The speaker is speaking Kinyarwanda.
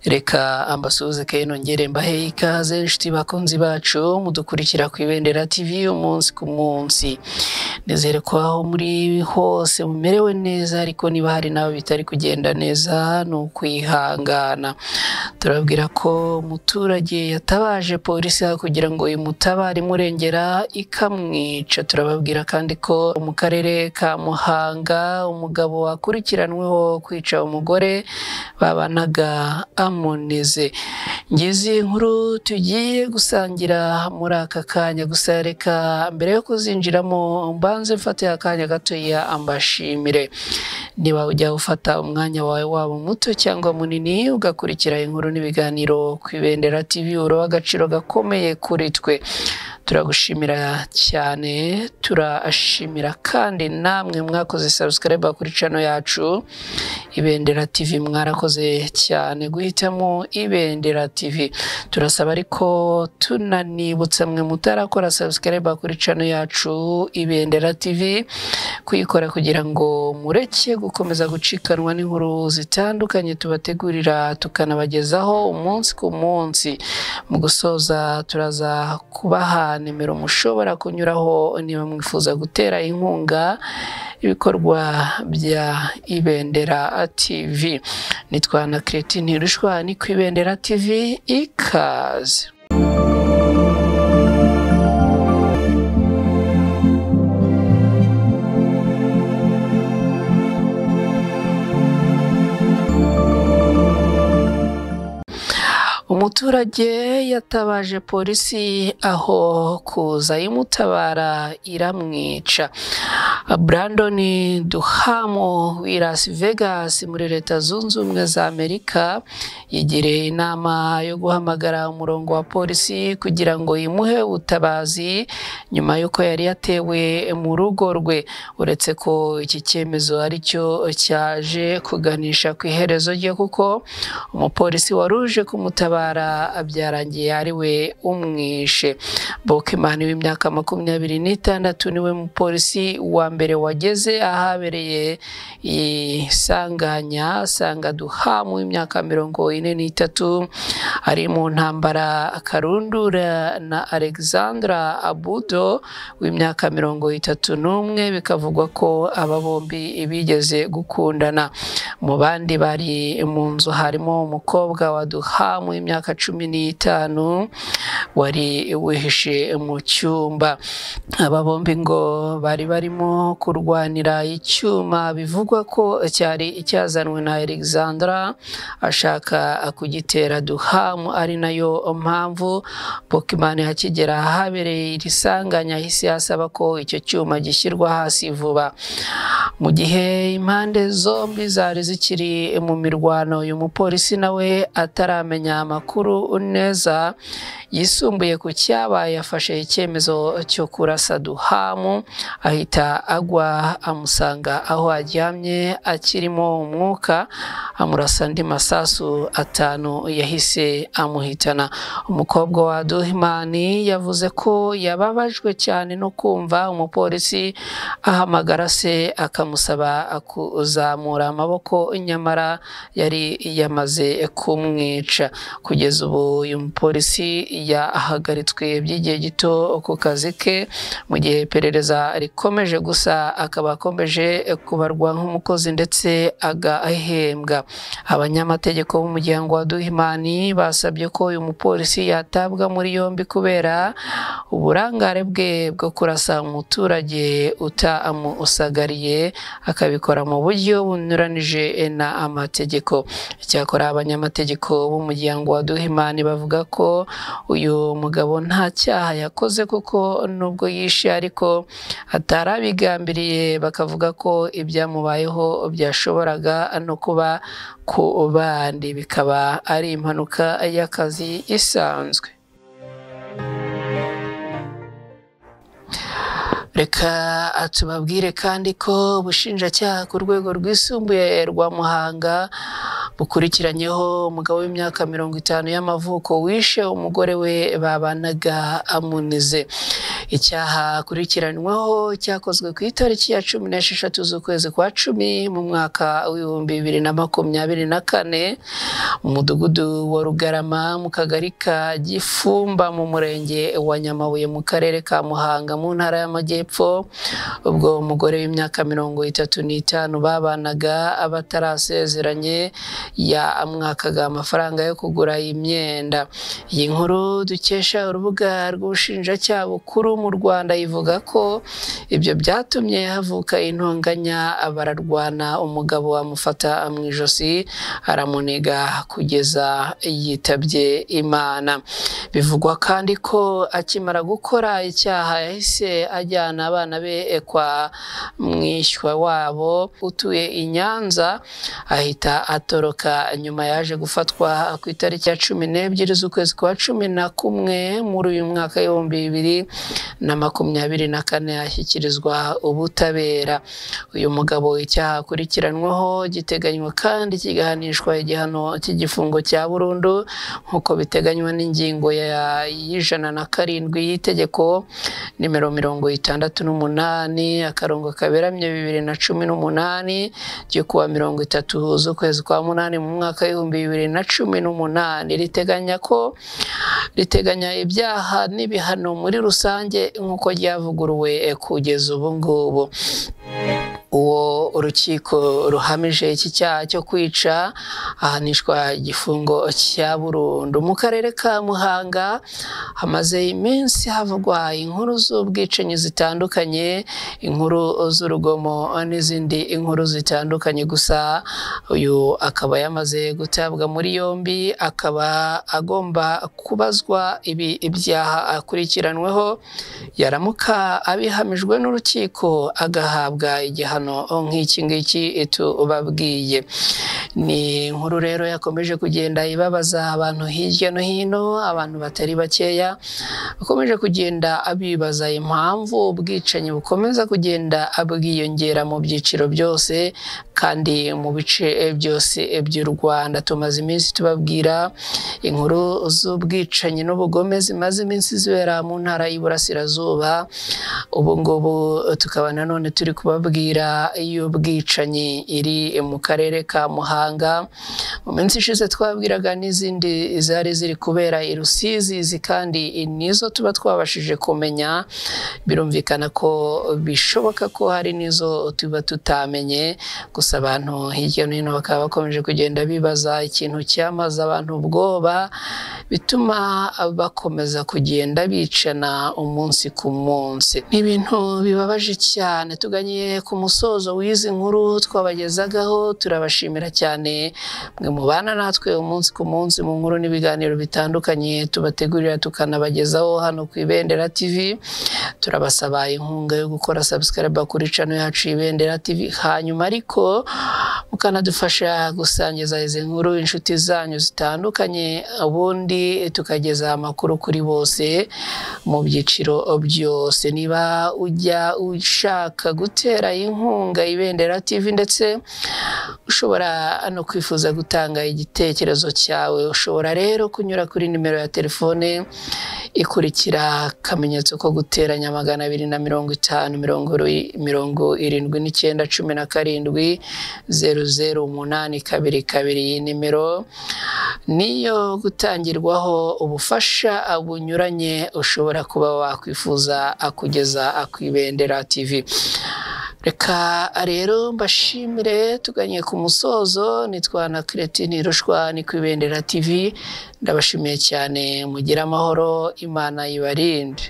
Reka ambasuhuze ke nongere mbahe ikaze inshuti bakunzi bacu mudukurikira ku Ibendera TV umunsi ku munsi. Nizere ko aho muri hose mumerewe neza, ariko niba hari nawe bitari kugenda neza ni ukwihangana. Turabwira ko umuturage yatabaje polisi kugira ngo imutabare imurengera ikamwica. Turababwira kandi ko mu karere ka Muhanga umugabo wakurikiranweho kwica umugore babanaga amuneze. Ngizi inkuru tugiye gusangira muri aka kanya, gusa reka mbere yo kuzinjiramo mbanze mfate akanya gatoya ambashimire. Niba ujya ufata umwanya wawe waba muto cyangwa munini ugakurikira inkuru n'ibiganiro ku Ibendera TV, uroba agaciro gakomeye kuri twe. Turagushimira cyane, turashimira kandi namwe mwakoze subscribe kuri channel yacu Ibendera TV, mwarakoze cyane guhitamo Ibendera TV. Turasaba ariko tunanibutsa mwe mutarakora subscribe kuri channel yacu Ibendera TV kuyikora kugira ngo mureke gukomeza gucikanwa n'inkuru zitandukanye tubategurira tukanabagezaho umunsi ku munsi. Mu gusoza turaza kubaha nimero mushobora kunyuraho niba mwifuza gutera inkunga ibikorwa bya Ibendera TV. Nitwa na Cretine Rushwa, ni ku Ibendera TV, ikaze. Umuturage yatabaje polisi aho kuza imutabara iramwica. Brandon Duhamo w'i Las Vegas muri Leta Zunze Ubumwe za Amerika yigiriye inama yo guhamagara umurongo wa polisi kugira ngo imuhe ubutabazi nyuma y'uko yari yatewe mu rugo rwe. Uretse ko iki cyemezo aricyo cyaje kuganisha ku iherezo rye, kuko umupolisi waruje kumutabara byarangiye ari we umwishe. Bokimani w'imyaka 26 niwe mupolisi wa mbere wageze ahabereye isanganya, asanga Duhamu w'imyaka 43 ari mu ntambara akarundura na Alexandra Abudo w'imyaka 31, bikavugwa ko aba bombi bigeze gukundana. Mu bandi bari mu nzu harimo umukobwa wa Duhamu w'imyaka 15 wari wihishe mu cyumba. Aba bombi ngo bari barimo kurwanira icyuma bivugwa ko cyari icyazanwe na Alexandra ashaka kugitera Duhamu, ari nayo mpamvu Bokimani akigera ahabereye iri sanganya ahise asaba ko icyo cyuma gishyirwa hasi vuba. Mu gihe impande zombi zari zikiri mu mirwano, uyu mupolisi nawe ataramenya amakuru neza yisumbuye ku cyabaye, yafashe icyemezo cyo kurasa Duhamu ahita agwa amusanga aho aryamye akirimo umwuka, amurasa andi masasu 5 yahise amuhitana. Umukobwa wa Duhimani yavuze ko yababajwe cyane no kumva umupolisi ahamagara se akamusaba kuzamura amaboko, nyamara yari yamaze kumwica. Kugeza ubu uyu mupolisi yahagaritswe by'igihe gito ku kazi ke mu gihe iperereza rikomeje, gusa akaba akomeje kubarwa nk'umukozi ndetse agahembwa. Abanyamategeko b'umuryango wa Duhimani basabye ko uyu mupolisi yatabwa muri yombi kubera uburangare bwe bwo kurasa umuturage utamusagariye, akabikora mu buryo bunyuranije na amategeko. Icyakora abanyamategeko b'umuryango wa Duhimani bavuga ko uyu mugabo nta cyaha yakoze kuko nubwo yishe ariko atarabigambiriye, bakavuga ko ibyamubayeho byashoboraga no kuba ku bandi, bikaba ari impanuka y'akazi isanzwe. Reka tubabwire kandi ko ubushinjacyaha ku rwego rwisumbuye rwa Muhanga bukurikiranyeho umugabo w'imyaka 50 y'amavuko wishe umugore we babanaga amunize. Icyaha akurikiranyweho cyakozwe ku itariki ya 16 z'ukwezi kwa 10 mu mwaka w'2024 mu mudugudu wa Rugarama mu kagari ka Gifumba mu murenge wa Nyamabuye mu karere ka Muhanga mu ntara y'Amajyepfo, ubwo umugore w'imyaka 35 babanaga abatarasezeranye yamwakaga amafaranga yo kugura imyenda. Iyi nkuru dukesha urubuga rw'ubushinjacyaha bukuru mu Rwanda ivuga ko ibyo byatumye havuka intonganya, bararwana, umugabo amufata mu ijosi aramuniga kugeza yitabye Imana. Bivugwa kandi ko akimara gukora icyaha yahise ajyana abana be kwa mwishywa wabo utuye i Nyanza, ahita atoroka. Nyuma yaje gufatwa ku itariki ya 12 z'ukwezi kwa 11 muri uyu mwaka 2024 ashyikirizwa ubutabera. Uyu mugabo icyaha akurikiranweho giteganywa kandi kigahanishwa igihano cy'igifungo cya burundu nk'uko biteganywa n'ingingo ya 107 y'itegeko nimero 68 akarongo kaberamye 2018 ryo kuwa 30 z'ukwezi kwa 8 mu mwaka 2018, riteganya ibyaha n'ibihano muri rusange nk'uko ryavuguruwe kugeza ubu ngubu. Uwo urukiko ruhamije iki cyaha cyo kwica ahanishwa igifungo cya burundu. Mu karere ka Muhanga hamaze iminsi havugwa inkuru z'ubwicanyi zitandukanye, inkuru z'urugomo n'izindi inkuru zitandukanye, gusa uyu akaba yamaze gutabwa muri yombi, akaba agomba kubazwa ibi ibyaha akurikiranweho. Yaramuka abihamijwe n'urukiko agahabwa igihano nk'iki ngiki tubabwiye. Ni inkuru rero yakomeje kugenda ibabaza abantu hirya no hino, abantu batari bakeya bakomeje kugenda abibaza impamvu ubwicanyi bukomeza kugenda bwiyongera mu byiciro byose kandi mu bice byose by'u Rwanda. Tumaze iminsi tubabwira inkuru z'ubwicanyi n'ubugome zimaze iminsi zibera mu ntara y'Iburasirazuba, ubu ngubu tukaba nanone turi kubabwira y'ubwicanyi iri mu karere ka Muhanga. Mu minsi ishize twabwiraga n'izindi zari ziri kubera i Rusizi, izi kandi nizo tuba twabashije kumenya. Birumvikana ko bishoboka ko hari nizo tuba tutamenye, gusa abantu hirya no hino bakaba bakomeje kugenda bibaza ikintu cyamaze abantu ubwoba bituma bakomeza kugenda bicana umunsi ku munsi. Ni ibintu bibabaje cyane. Tuganye ku musozo w'izi nkuru twabagezagaho, turabashimira cyane mwe mubana natwe umunsi ku munsi mu nkuru n'ibiganiro bitandukanye tubategurira tukanabagezaho hano ku Ibendera TV. Turabasaba inkunga yo gukora subscribe kuri channel yacu Ibendera TV, hanyuma ariko mukanadufasha gusangiza izi nkuru inshuti zanyu zitandukanye, ubundi tukageza amakuru kuri bose mu byiciro byose. Niba ujya ushaka gutera inkunga Ibendera TV ndetse ushobora no kwifuza gutanga igitekerezo cyawe, ushobora rero kunyura kuri nimero ya telefone ikurikira akamenyetso ko guteranya 250 79 17 00 8 2 2. Iyi nimero niyo gutangirwaho ubufasha bunyuranye ushobora kuba wakwifuza akugeza ku Ibendera TV. Reka rero mbashimire, tuganye ku musozo. Nitwa na Cretine Rushwa, ni ku Ibendera TV. Ndabashimiye cyane, mugire amahoro, Imana ibarinde.